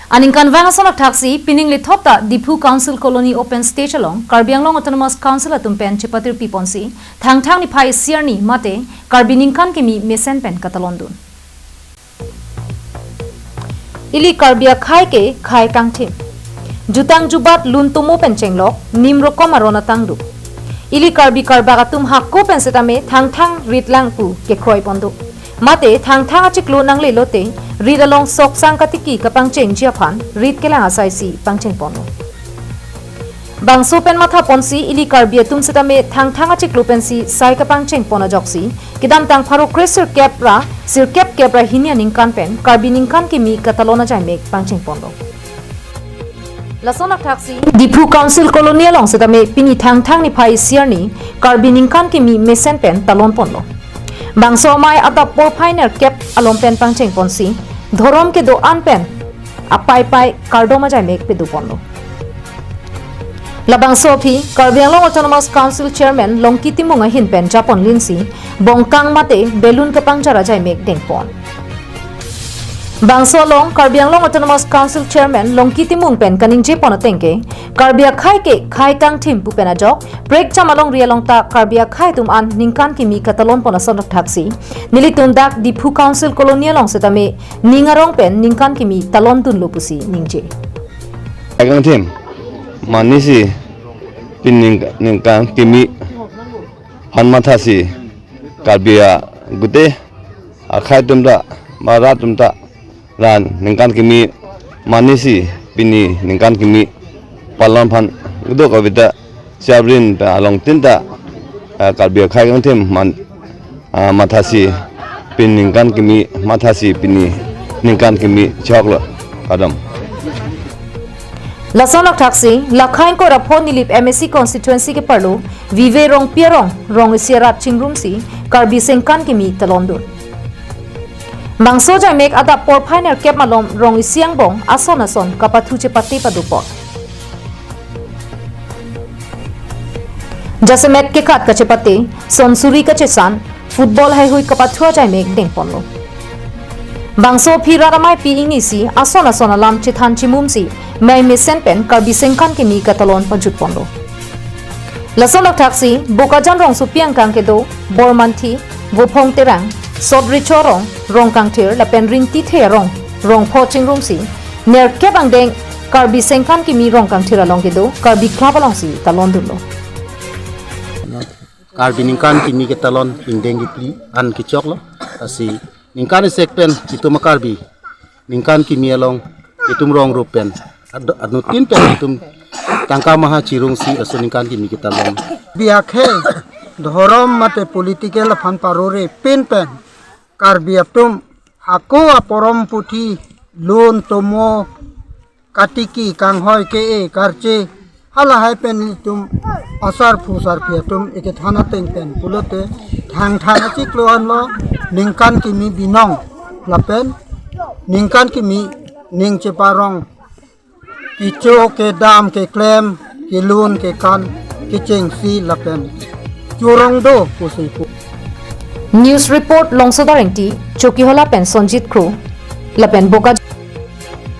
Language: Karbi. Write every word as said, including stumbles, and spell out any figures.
Aningkanvang ason akthaksi, pining lethop ta Diphu Council Colony Open Stage along Karbi Anglong Autonomous Council atum pen chepatirpi ponsi, Thangthang niphai isi arni mate Karbi ningkan kimi mesen pen katalondun. Ili Karbi akhai ke khai kangthim. Jutang jubat lun tomo pen chenglok, nim rokom aron atang do. Ili Karbi karbak atum hako pen setame Thangthang rit lang pu kekroi pon do. Mate Thangthang achiklo nangle lote, rit along sok sang katiki kapangchengji aphan, rit kelang asai si pangcheng ponlo. Bangso pen matha ponsi ili Karbi atum setame Thangthang achiklo pensi sai kapangcheng pon ajoksi, kedamtang pharo kre sirkep ra, sirkep kep ra hini aningkan pen, Karbi ningkan kimi katalon ajaimek pangcheng ponlo. Lason akthaksi, Diphu Council Colony along setame pini Thangthang niphai isi arni, Karbi ningkan kimi mesen pen talon ponlo. Bangso amei adap porphai nerkep along pen pangcheng ponsi, dhorom kedo-an pen apaipai kardom ajaimek pedo ponlo. Labangso aphi, Karbi Anglong Autonomous Council Chairman Longki Timung ahin pen japon linsi, bongkang mate balloon kapangjar ajaimek deng pon. Bangso along, Karbi Anglong Autonomous Council Chairman Longki Timung pen kaningje pon ateng ke, Karbi akhai ke khai kangthim pu pen ajok, prekjam alongri along ta Karbi akhai atum an ningkan kimi katalon pon ason akthaksi, nelitum dak Diphu Council Colony along setame, ning arong pen ningkan kimi talondunlo pusi ningje. Khai kangthim, manisi, pini ningkan kimi aphan mathasi, Karbi a gute akhai atum ta, ba rat atum ta, ran ningkan kimi manisi, pini ningkan kimi palon aphan, kedo kavita siabrin ta along tin ta, ah, Karbi akhai kangthim man, ah, mathasi, pini ningkan kimi mathasi, pini ningkan kimi choklo, kardom. Lason akthaksi, Lakhain Koirapho Nilip M A C constituency keparlo, Vive Rongpi arong, rong isi arat chingrumsi, Karbi sengkan kimi talondun. Bangso ajaimek adap porphai nerkep malom rong isi angbong ason ason kapathu chepate pado pon. Jasemet kekat kachepate, son suri kachesan, football haihui kapathu ajaimek deng ponlo. Bangso aphi rat ameipi ingnisi ason ason alam chethan chimumsi, mei mesen pen Karbi sengkan kimi katalon pajut ponlo. Lason akthaksi, Bokajan rongsopi angkang kedo, Bormanthi, Vophong Terang, Sot Recho arong, Rongkangthir, lapen Ringtithe arong, rong pho chingrumsi, nerkep angdeng, Karbi sengkan kimi Rongkangthir along kedo, Karbi Club alongsi talondunlo. Karbi ningkan kimi ketalon ingdeng kipli an kechoklo, lasi ningkan isi pen itum a-Karbi ningkan kimi along itum rong rup pen ad-, anuttin pen itum tangka maha chirungsi laso ningkan kimi ketalon. Biak he dhorom mate political aphan parore pin pen Karbi atum hako aporom puthi lun tomo katiki kanghoi ke-e karche halahai pen itum asarphu sarpi atum ikethan ateng pen pulote Thangthang achiklo anlo ningkan kimi binong lapen ningkan kimi ning cheparong kecho kedam keklem kelun kekan kechengsi lapen chorong do pusi pu. News report Longsodar Engti, Chokihola pen Sonjit Kro, lapen Bokajan.